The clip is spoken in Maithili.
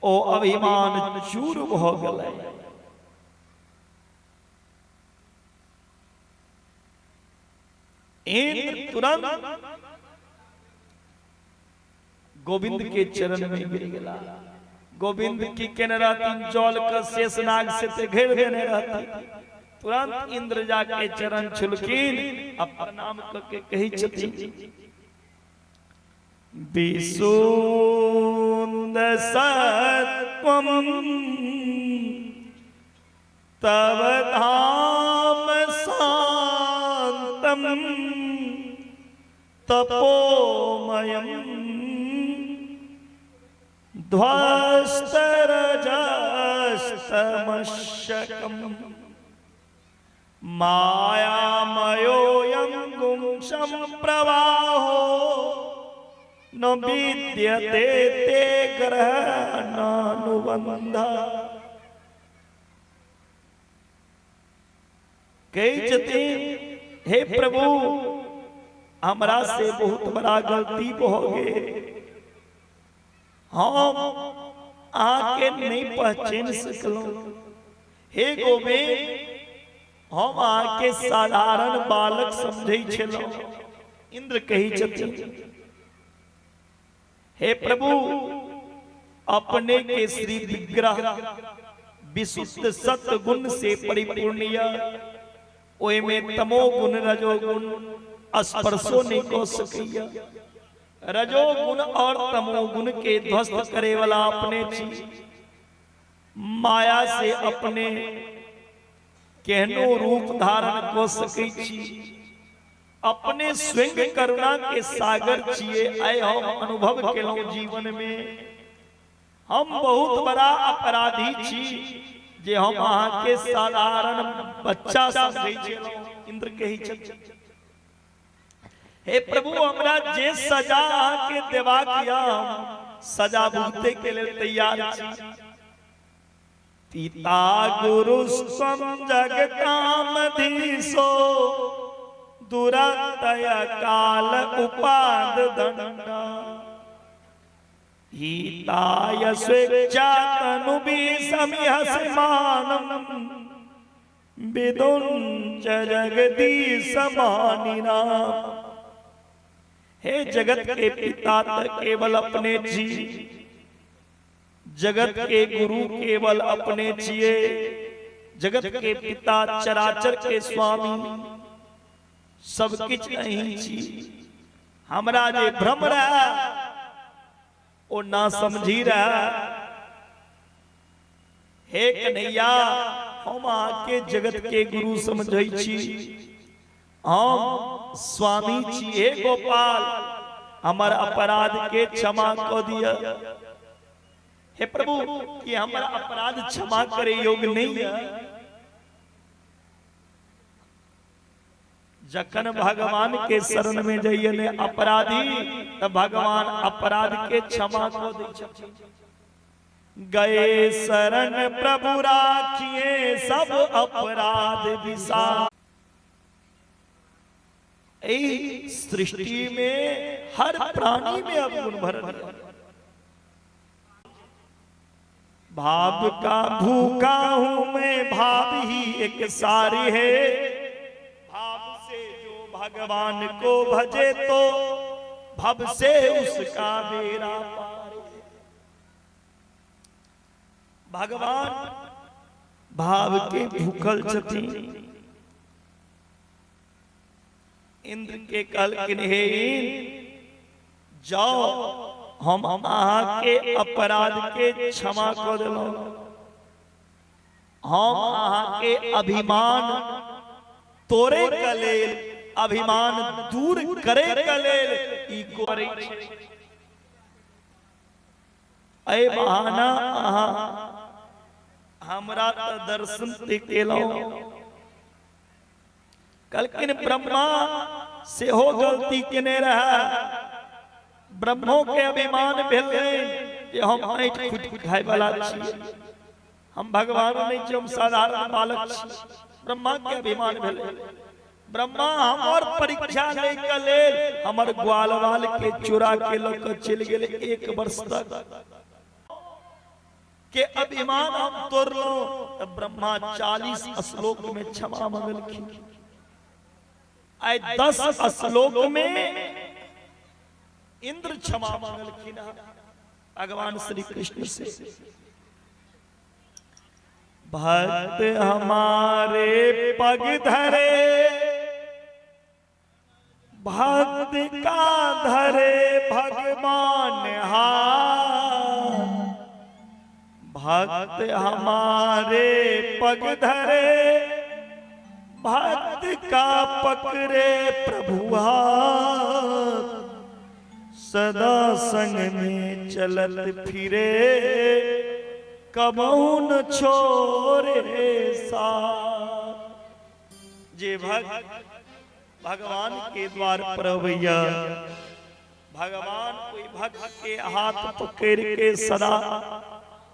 ओ अभिमान चूर भऽ गेलै। इंद्र तुरंत गोविंद के चरण में गिर गेला। गोविंद की केने रहथिन? जल के शेषनाग से ते घेर देने रहथिन। तुरंत इंद्र जाके चरण छुलखिन आ प्रणाम क के कहै छथिन, विशुद्ध सत्वम तव धाम शांतम तपोमयम ध्वस्तरजस्तमशकम मायामयोऽयं गुंसं प्रवाहो न विद्यते ते ग्रहणानुबंध। कहै छथिन, हे प्रभु, हमरा से बहुत बड़ा गलती भऽ गेल, हम अहाँके नहि पहचानि सकलहुँ। हे गोविंद, हम अहाँके साधारण बालक समझै छलहुँ। इंद्र कहै छथिन, हे प्रभु, अपने के श्री विग्रह विशुद्ध सत्य गुण से परिपूर्ण यऽ, ओहिमे तमो गुण रजोगुण स्पर्शो नहि कऽ सकैया। रजोगुण और तमोगुण के ध्वस्त करे वाला अपने छी। माया से अपने केहनो रूप धारण कऽ सकै छी। अपने स्वयं करुणा के सागर छियै। आइ हम अनुभव केलहुँ जीवन में, हम बहुत बड़ा अपराधी छी जे हम अहाँके साधारण बच्चा समझै छलहुँ। इंद्र कहै छथिन, हे प्रभु, हमरा जे सजा अहाँके देबाक यऽ, हम सजा भुगते के लेल तैयार छी। पिता गुरुस्त्वं जगतामधीशो दुरतय काल उपाद दंड हिताय स्वेच्छा तनुभिसमिहसमानम् विदुञ्च जगदीश मानिनाम। हे जगत के पिता त केवल अपने छी, जगत के गुरु केवल अपने छियै, जगत के पिता, चराचर के स्वामी, सब किछु अहीं छी। हमरा जे भ्रम रहे ओ ना समझी रहे। हे कन्हैया, हम अहाँके जगत के गुरु समझै छी, हम स्वामी छी। हे गोपाल, हमर अपराध के क्षमा कऽ दिअ। हे प्रभु, कि हमर अपराध क्षमा करे योग्य नहीं है? जखन भगवान के शरण में जाइए ने अपराधी, तो भगवान अपराध के क्षमा कऽ दै छथिन। गए शरण प्रभु राखिए सब अपराध विसा। एहि सृष्टि में हर प्राणी में अवगुण भरल है। भाव का भूखा हूं मैं, भाव ही एक सारी है। भाव से जो भगवान को भजे तो भव से उसका बेड़ा पार है। भगवान भाव के भूखल छथिन। इंद्र के कहलखिन, हे इंद्र, जाओ, हम अहाँके अपराध के क्षमा कऽ देलहुँ। हम अहाँके अभिमान तोड़े के लेल, अभिमान दूर करे के लेल ई करै छी। एहि बहाना अहाँ हमरा तऽ दर्शन ते केलहुँ। कहलखिन, ब्रह्मा सेहो गलती केने रहए। ब्रह्मो के अभिमान भेलनि जे हम ऐंठ खुटि खाय वाला छी, हम भगवान नहि छी, हम साधारण बालक छी। ब्रह्मा के अभिमान भेलै। ब्रह्मा हमर परीक्षा लै के लेल हमर ग्वाल बाल के चोरा के लऽ कऽ चलि गेल एक वर्ष तक। के अभिमान हम तोड़लहुं। तऽ ब्रह्मा 40 श्लोक में क्षमा मंगलखिन। आइ 10 श्लोक में इंद्र क्षमा मंगलखिन भगवान श्री कृष्ण से। भक्त हमारे पग धरे, भक्त का धरे भगवान हाथ। भक्त हमारे पग धरे, भक्त का पकड़े प्रभु हाथ। सदा संग में चलत फिरे, कबहु न छोड़े साथ। जे भक्त भगवान के द्वार पर अबैया, भगवान कोई भक्त के हाथ पकड़ के सदा